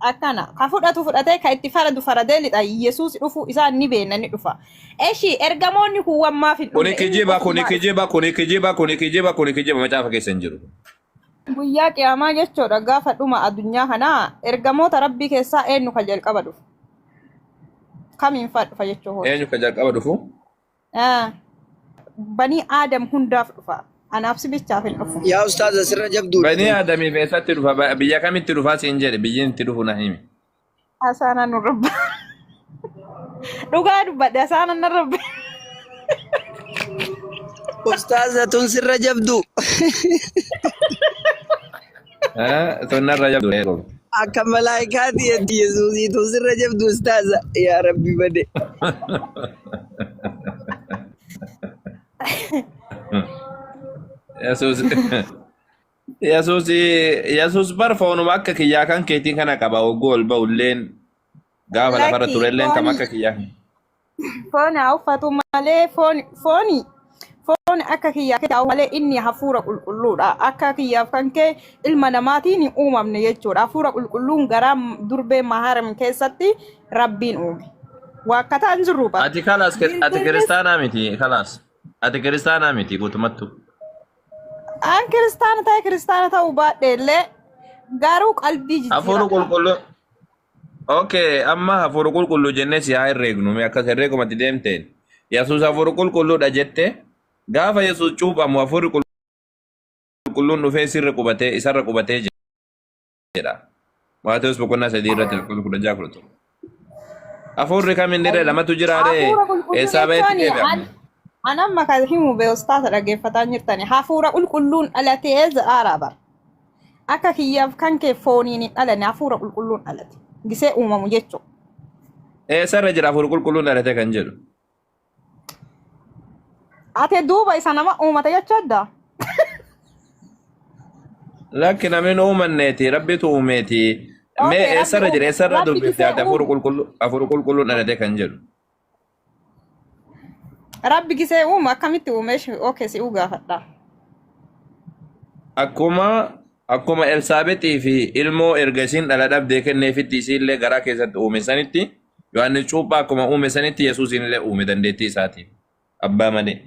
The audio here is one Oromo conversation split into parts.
Akkana ka fudhatu fudhatee ka itti faradu faradee lixa. Yesuus dhufuu isaa ni beekna, ni dhufa. Eshi, ergamoonni kun wan maaf hin Kuni dhufne? Inni kijiba, kuni qofummaa dhufe. kijiba, kuni kijiba, kuni kijiba, kuni kijiba, macaafa keessa hin jiru. Guyyaa qiyaamaa jechuudha, gaafa dhuma addunyaa kanaa ergamoota Rabbii keessaa eenyu ka jalqaba dhufu? Kamiin fa'a dhufa jechuu hooti. Eenyu ka jalqaba dhufu? Ah, Banii Aadam hundaaf dhufa. Anaaf si bichaaf hin dhufu. Yaa ustaaza, sirra jabduudha Banii tun. Aadamiif eessatti dhufa? Biyya kamitti dhufaa siin jedhe, biyyi itti dhufu na himi. Asaanaa nu rabba. Dhugaa dubbadhe, asaanaa na rabba. Ustaaza, tun sirra jabdu. Eh, tun narra jabdu. Akka malaayikaati jetti Yesuusii, tun sirra jabdu ustaaza. Yaa Rabbi bade. Yesuus Yesuus Yesuus bar foonuma akka kiyyaa kan keetii kana qaba, hogguu ol ba'ulleen gaafa lafarra Lakki turelleen kam fooni akka kiyyaa. Foon haa uffatu malee, foon akka kiyyaa kee malee, inni hafuura qulqulluudha. Akka kiyyaaf kan kee ilma namaatiin hin uumamne jechuudha. Hafuura qulqulluun garaa durbee Maharam keessatti Rabbiin uume. Waakkataa hin jirru bara. Ati kalaas ati Dildillis kiristaanaa miti kalaas. Ati kiristaanaa miti guutumattu. An kiristaana ta'e, kiristaana ta'uu baadhe illee, garuu qalbii Hafuura jijjiiradha. qulqulluu. Okay, amma hafuura qulqulluu jennee si haa herreegnu. Mee akkas herreegumatti deemteen. Yesuus hafuura qulqulluudha jette, gaafa Yesuus cuuphamu hafuurri qulqulluun dhufee sirra qubatee, isarra qubatee jedha. Maatewos boqonnaa 3 irratti lakkoofsa 16 17. Hafuurri kam inni irra lamatu jiraaree Hafuura qulqulluu eessaa bahetti jechuun deebi'a? An amma kan himu beekostaata dhaggeeffataa hin jirtani. Hafuura qulqulluun dhalatee jedhaara bara. Akka kiyyaaf kan kee fooniin hin dhalanne, hafuura qulqulluun dhalate. Gisee uumamu jechuudha. Eessarra jira hafuura qulqulluun dhalate kan jedhu? Ate duuba isa nama uumate jechuudha. Lakki, namni nu uumanneeti, Rabbitu uumeeti. Mee Okay, Rabbi eessarra jira, uume. eessarra Rabbi dubbifte gisee ati hafuura uume. qulqulluu, hafuura qulqulluun dhalate kan jedhu? Rabbi gisee uume akkamitti uume? Okay, si gaafadha. Akkuma Elsaabeexii fi ilmoo erga isiin dhala dhabdee kenneefitti isiillee garaa keessatti uume sanitti, Yohaannis cuuphaa akkuma uume sanitti Yesuusin illee uume dandeettii isaatiin. Abbaa malee.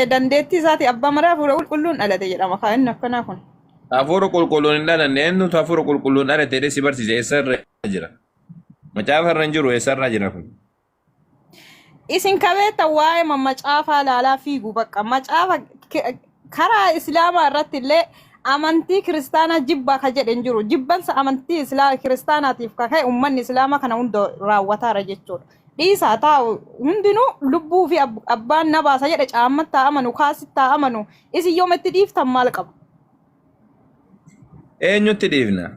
Dandeettii isaati abbaa malee hafuura qulqulluun dhalate jedhama. Kan inni akkanaa kun. Hafuura qulqulluun hin dhalanne. Eenyutu hafuura qulqulluun dhalate jedhee si barsiise? Eessarra jira? Macaafa irra hin jiru. Eessarra jira kun? Isin kabeetta waa'ee macaafaa laalaa fiigu, bakka macaafa karaa islaamaa irratti illee amantii kiristaanaa jibbaa ka jedhe hin jiru. Jibbansa amantii islaa kiristaanaatiif ka ka'e uummanni islaamaa kana hunda raawwataara jechuudha. Dhiisaa taa'u, hundinuu lubbuu fi abbaan na baasa jedhe caammatti haa amanu, kaasitti haa amanu. Isin yooma itti dhiiftan maal qaba? Eenyutti dhiifna?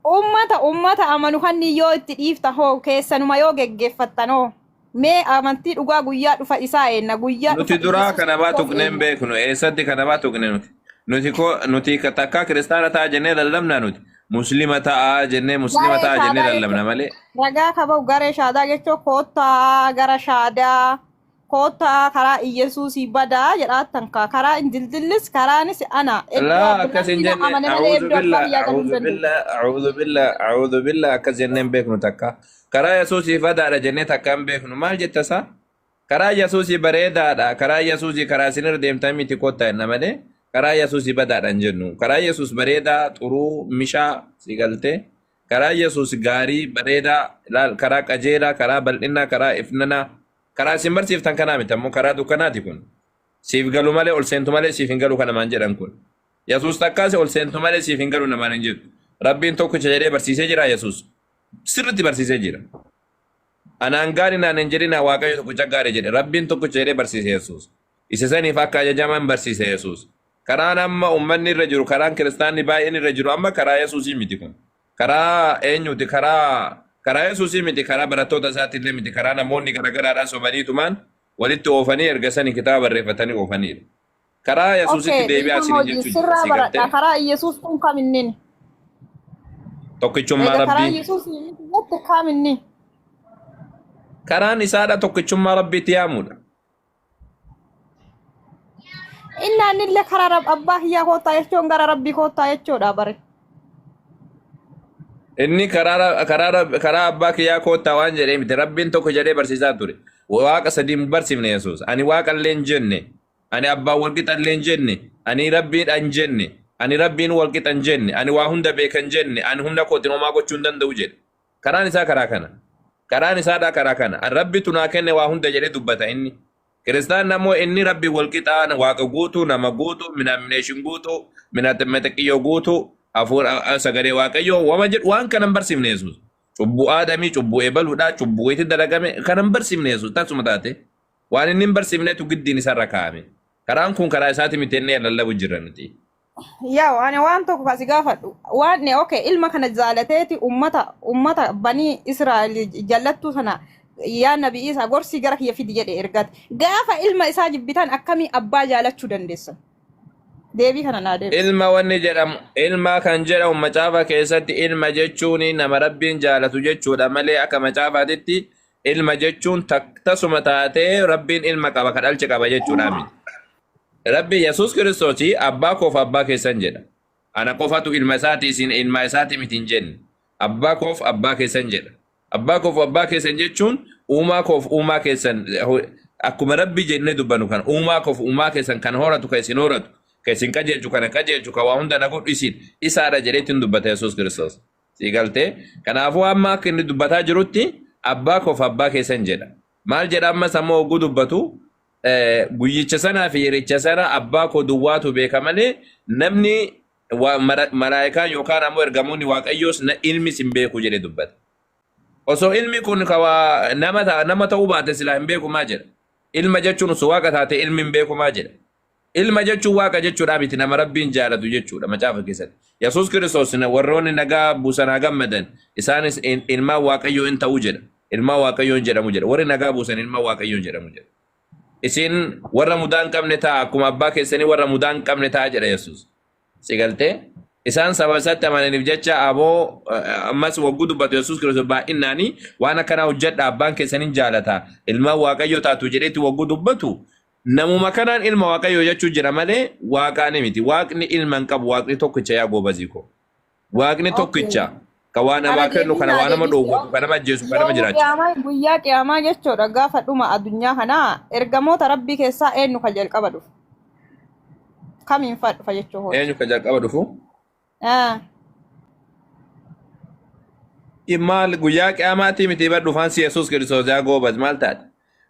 Ummata amanu kanni yoo itti dhiifta hoo, keessanuma yoo geggeeffattan hoo, mee amantii dhugaa guyyaa dhufa isaa eenna, guyyaa Nuti dhufa duraa Iyyasuus kanabaa Kiristoos tuqnee hin eenna. beeknu. Eessatti kanabaa tuqne nuti? Nuti koo nuti takkaa kiristaana ta'a jennee lallabnaa nuti? Muslima ta'a jennee, muslima Garee ta'a jennee shaadaa lallabna jechuun malee. Ragaa kabau garee shaadaa jechuun koottaa gara shaadaa, koottaa karaa Iyyasuusii badaa jedhaattan kaa, karaa dildillis karaanis ana iddoo Laa, akkas hin namni na jenne. amane malee A'uudhu iddoo abbaa billaa, biyyaa galuu hin a'uudhu danda'u. billaa, a'uudhu billaa, a'uudhu billaa, akkas jennee hin beeknu takka. Karaa Yesuusii badaadha jennee takka hin beeknu. Maal jetta isaa? Karaa Yesuusii bareedaadha. Karaa Yesuusii karaa isinirra deemtan miti, kottaa jenna malee karaa Yesuusii badaadha hin jennu. Karaa Yesuus bareedaa, xuruu, mishaa si galtee. Karaa Yesuus gaarii, bareedaa, ilaal, karaa qajeelaa, karaa bal'inaa, karaa ifnanaa. Karaa isin barsiiftan kanaa miti, ammoo karaa dukkanaati kun. Siif galu malee, ol seentu malee siif hin galu kan namaan jedhan kun. Yesuus takkaas ol seentu malee siif hin galu namaan hin jedhu. Rabbiin tokkicha jedhee barsiisee jira Yesuus. Sirriitti barsiisee jira. Anaan gaarii naan hin jedhinaa, Waaqayyo tokkicha gaarii jedhe. Rabbiin tokkicha jedhee barsiise Yesuus. Isa saniif akka ajajaman barsiise Yesuus. Karaan amma uummanni irra jiru, karaan kiristaanni baay'een irra jiru amma karaa Yesuusii miti kun. Karaa eenyuti? Karaa Yesuusii miti, karaa barattoota isaatti illee miti, karaa namoonni garaagaraadhaan sobaniitumaan walitti oofanii erga sani kitaaba barreeffatanii oofaniidha. Karaa Yesuusitti Okay, deebi'aa dhiifama isiniin hojii jechuu jira. sirraa Si baradha. gartee? Karaa Iyyasuus kun kam inni? Tokkichummaa Egaa karaa Rabbii. Iyyasuus miti jette, kam inni? Karaan isaadha tokkichummaa Rabbiitti yaamuudha. Inni anillee karaa abbaa kiyyaa koottaa jechuun gara Rabbii koottaa jechuudha bare. Inni karaa karaa karaa abbaa kiyyaa koottaa waan jedhee miti. Rabbiin tokko jedhee barsiisaa ture. Waaqa sadii hin barsiifne Yesuus. Ani waaqa illee hin jenne. Ani abbaan walqixa illee hin jenne. Ani rabbiidha hin jenne. Ani rabbiin walqixa hin jenne. Ani waa hunda beeka hin jenne. Ani humna kootiin homaa gochuu hin danda'u jedhe. Karaan isaa karaa kana. Karaan isaadhaa karaa kana. Ani rabbitu naa kenne waa hunda jedhee dubbata inni. Kiristaanni ammoo inni rabbi walqixaa waaqa guutuu, nama guutuu, minaamination guutuu, minaxiqqiyoo guutuu, hafuura sagalee waaqayyoo wama jedhu waan kana hin barsiifne Yesuus. Cubbuu aadamii, cubbuu ebaluudhaa, cubbuu itti dalagame kana hin barsiifne Yesuus tasuma taate. Waan inni hin barsiifnetu giddiin isarra kaa'ame. Karaan kun karaa isaati miti inni lallabu jirra nuti. Yaa ani waan tokko kasi gaafadhu. Waan okay ilma kana jaalateeti ummata ummata banii Israa'el jallattuu sana yaa nabi Isaa gorsii gara kiyya fidi jedhe ergate. Gaafa ilma isaa jibbitan akkamii abbaa jaalachuu dandeessan? Deebii kana naa deebisi. Ilma wanni jedhamu ilma kan jedhamu macaafa keessatti ilma jechuun nama rabbiin jaalatu jechuudha malee akka macaafaatitti ilma jechuun tasuma taatee rabbiin ilma qaba ka dhalche qaba jechuudha miti. Rabbi Yesuus Kiristoos abbaa koof abbaa keessan jedha. Ana qofatu ilma isaati isin ilma isaati miti hin jenne. Abbaa koof abbaa keessan jedha. Abbaa koof abbaa keessan jechuun uumaa koof uumaa keessan akkuma rabbi jennee dubbannu kan uumaa koof uumaa keessan kan horatu kan isin horatu kan isin qajeelchu kana qajeelchu kan waa hunda na godhu isin isaadha jedhee ittiin dubbata Yesuus Kiristoos. Sii galtee? Kanaafuu amma akka inni dubbataa jirutti abbaa koof abbaa keessan jedha. Maal jedha ammas ammoo hogguu dubbatu guyyicha sanaa fi yericha sana abbaa koo duwwaatu beeka malee namni malaayikaan yookaan ammoo ergamoonni waaqayyoos ilmis hin beeku jedhe dubbata. Osoo ilmi kun ka waa nama nama ta'uu baate silaa hin beeku maa jedha. Ilma jechuun osoo waaqa taate ilmi hin beeku maa jedha. Ilma jechuun waaqa jechuudhaa miti nama rabbiin jaalatu jechuudha macaafa keessatti. Yesuus Kiristoos warroonni nagaa buusan haa gammadan isaanis ilmaan waaqayyoo in ta'uu jedha. Ilmaan waaqayyoo in jedhamu jedha. Warri nagaa buusan ilmaan waaqayyoo in jedhamu jedha. Isin warra mudaa hin qabne ta'a akkuma abbaa keessanii warra mudaa hin qabne ta'a jedha Yesuus. Si galtee? Isaan saba isaatti amananiif jecha aboo ammas wagguu dubbatu Yesuus Kiristoos baay'innaanii waan akkanaa hojjedha abbaan keessan hin jaalata ilmaan waaqayyoo taatu jedheetti wagguu dubbatu namuma kanaan ilma waaqayyoo jechuu jira malee waaqaani miti. Waaqni ilma hin qabu waaqni tokkicha yaa goobazii koo. Waaqni tokkicha ka waa Kana namaa kennu deebii kana naa waa nama deebisi. dhoowwatu ka nama ajjeesu ka nama Yooma jiraachisu. qiyaamaa guyyaa qiyaamaa jechuudha gaafa dhuma addunyaa kanaa ergamoota rabbii keessaa eenyu ka jalqaba dhufu? Kamiin fa'a dhufa jechuu hooti? Eenyu ka jalqaba dhufu? Ah, Maal guyyaa qiyaamaatii miti bar dhufaan si Yesuus Kiristoos yaa goobaz maal taate?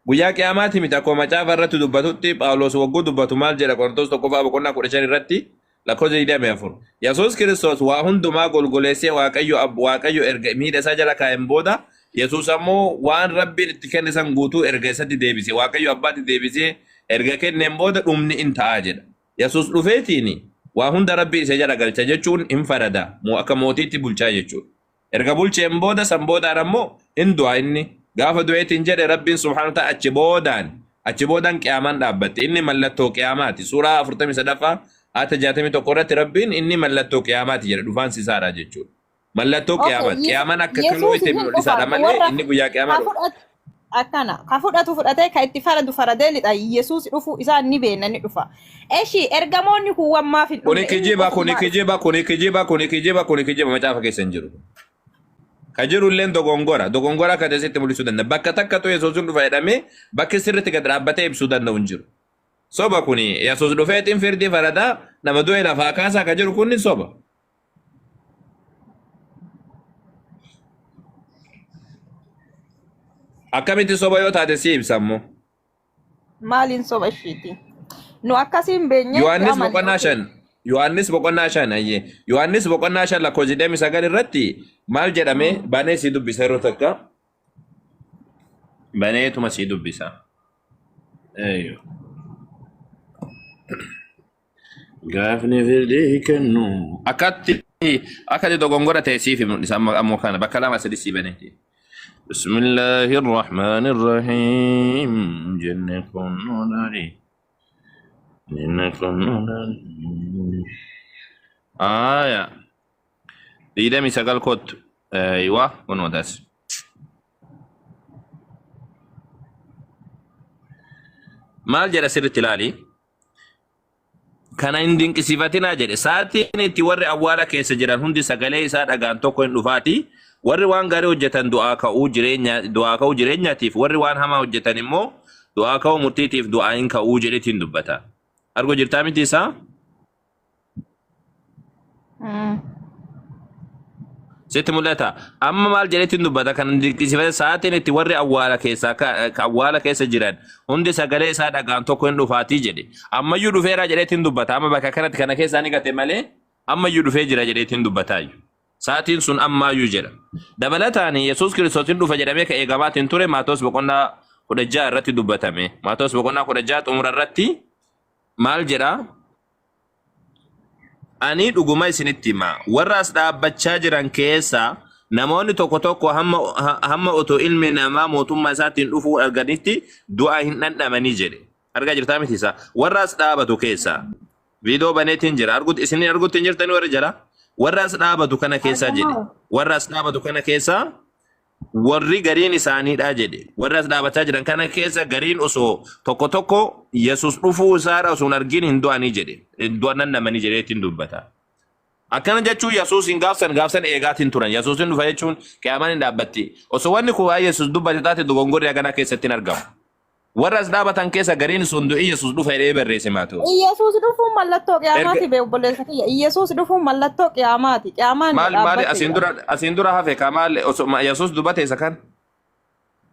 Guyyaa qiyaamaatii miti akkuma macaafa irratti dubbatutti Phaawulos wagguu dubbatu maal jedha Qorontos tokkoffaa boqonnaa 15 irratti Lakkoofsa 24. Yesuus Kiristoos waa hundumaa golgoleessee Waaqayyo ab- Waaqayyo erga miila isaa jala kaa'een booda Yesuus ammoo waan Rabbiin itti kenne san guutuu erga isatti deebise Waaqayyo abbaatti deebisee erga kenneen booda dhumni in ta'a jedha. Yesuus dhufeetiin waa hunda Rabbiin isa jala galcha jechuun hin farada moo akka mootiitti bulchaa jechuudha. Erga bulcheen booda san boodaan ammoo hin du'a inni. Gaafa du'eetiin jedhe Rabbiin subhaanahu wa ta'ala achi boodaan achi boodaan qiyaamaan dhaabbatte. Inni mallattoo qiyaamaati. Suuraa 43ffaa aayata 61 irratti Rabbiin inni mallattoo qiyaamaati jedhe dhufaansi isaadha jechuudha. Mallattoo Okay, qiyaamaati. Qiyaamaan akka kiloo Yesuus itti hin dhufa. mul'isaadha malee Warra inni guyyaa qiyaamaa ka dhufa. fudhatu akkana ka fudhatu fudhatee ka itti faradu faradee lixa Yesuus dhufu isaa ni beekna ni dhufa. Eshi ergamoonni kun wan maaf hin Kuni dhufne inni kijiba, kuni ofumaa dhufe. kijiba, kuni kijiba, kuni kijiba, kuni kijiba macaafa keessa hin jiru. Ka jiru illeen dogongora. Dogongora akka ta'e sitti mul'isuu danda'a. Bakka takkatu Yesuus hin dhufa jedhamee bakki sirriitti gad dhaabbatee ibsuu danda'u hin jiru. Soba kuni Yesuus dhufeetiin firdii faradaa nama du'e lafaa kaasaa ka jiru kunni soba. Akkamitti soba yoo taate si ibsa ammoo. Maaliin soba ishiiti? Nu akkasiin beenyee itti Yohaannis amanne. boqonnaa Okay. 5 Yohaannis boqonnaa 5 ayyee Yohaannis boqonnaa 5 lakkoofsa 29 irratti maal jedhame banee sii dubbisa yeroo takka baneetuma sii dubbisa. Eeyyo. Gaafni firdii kennu akkatti akkatti dogongora ta'e siif mul'isa amma ammoo kana bakka lama sadi sii baneeti. Bismillaahi Rahmaani Rahiim jenne kun nolari jenne kun nolari. Aya 29 kottu. Aywa kunoo taas. Maal jedha sirriitti ilaali. Kana hin dinqisiifatinaa jedhe. Sa'aatiin itti warri awwaala keessa jiran hundi sagalee isaa dhagaan tokko hin dhufaati. Warri waan gaarii hojjetan du'aa ka'uu jireenya du'aa ka'uu jireenyaatiif warri waan hamaa hojjetan immoo du'aa ka'uu murtiitiif du'aa hin ka'uu jedhetiin dubbata. Argo jirtaa miti isaa? Sitti mul'ata. Amma maal jedheetiin dubbata kan dinqisiifate sa'aatiin itti warri awwaala keessaa ka awwaala keessa jiran hundi sagalee isaa dhagaan tokko hin dhufaatii jedhe. Ammayyuu dhufeera jedheetiin dubbata. Amma bakka kanatti kana keessaa ni gate malee ammayyuu dhufee jira jedheetiin dubbataayu. Sa'aatiin sun ammaayyuu jedha. Dabalataan Yesuus Kiristoos hin dhufa jedhamee ka eegamaatiin ture Maatewos boqonnaa 16 irratti dubbatame. Maatewos boqonnaa 16 xumura irratti maal jedha? Ani dhuguma isinitti hima, warra as dhaabbachaa jiran keessaa namoonni tokko tokko hamma, hamma otoo ilmi namaa mootummaa isaatiin dhufuu arganitti du'a hin dhandhamanii jedhe. Argaa jirtaa miti isaa? Warra as dhaabatu keessaa. Viidiyoo baneetiin jira. Argutti isin argutti hin jirtanii warri jala. Warra as dhaabatu kana keessaa jedhe. Argamaa. Warra as dhaabatu kana keessaa warri gariin isaaniidha jedhe. Warri as dhaabachaa jiran kana keessa gariin osoo tokko tokko Yesus dhufuu isaadha osoo hin argin hin du'anii jedhe. Hin du'an namanii jedhee ittiin dubbata. Akkana jechuun Yesuus hin gaafsan gaafsan eegaatiin turan. Yesuus hin dhufa jechuun qiyaamaan hin dhaabbatti. Osoo wanni kun waa'ee Yesuus dubbate taate dogongorri haganaa keessatti hin argamu. Warra as dhaabatan keessa gariin sun du'i Yesuus dhufa jedhee barreesse Maatewos. Iyyasuus dhufuun mallattoo Erga qiyaamaati bee obboleessa kiyya. Iyyasuus dhufuun mallattoo qiyaamaati. Qiyaamaan maal maali dhaabbatte asiin jedha. dura asiin dura hafe kaa maal osoo Yesuus dubbate isa kan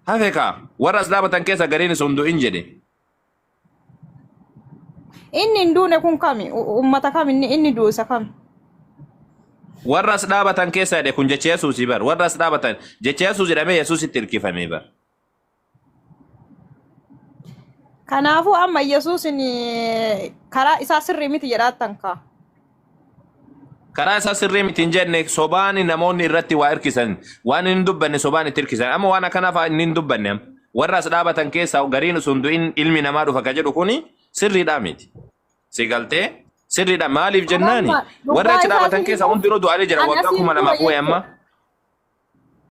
hafe kaa warra as dhaabatan keessa gariin sun du'in jedhe. Inni hin duune kun kami? Ummata kami? Inni du'u isa kami? Warra as dhaabatan keessa jedhe kun jecha Yesuusii bar warra as dhaabatan jecha Yesuus jedhamee Yesuusitti hirkifame bar. Kanaafuu amma Yesuusin karaa isaa sirrii miti jedhaattan kaa. Karaa isaa sirrii miti hin jenne sobaan namoonni irratti waa hirkisan waan hin dubbanne sobaan itti hirkisan amma waan akkanaa fa'aa inni hin dubbanne amma warra as dhaabatan keessaa gariin osoo hin du'in ilmi namaa dhufa ka jedhu kuni sirriidhaa miti. Si galtee sirriidha maaliif jennaani Amma warra dhugaa achi isaa dhaabatan si keessaa himuuf hundinuu du'anii jira ani waggaa asiin kuma dura lamaaf wayi amma. jechuudha.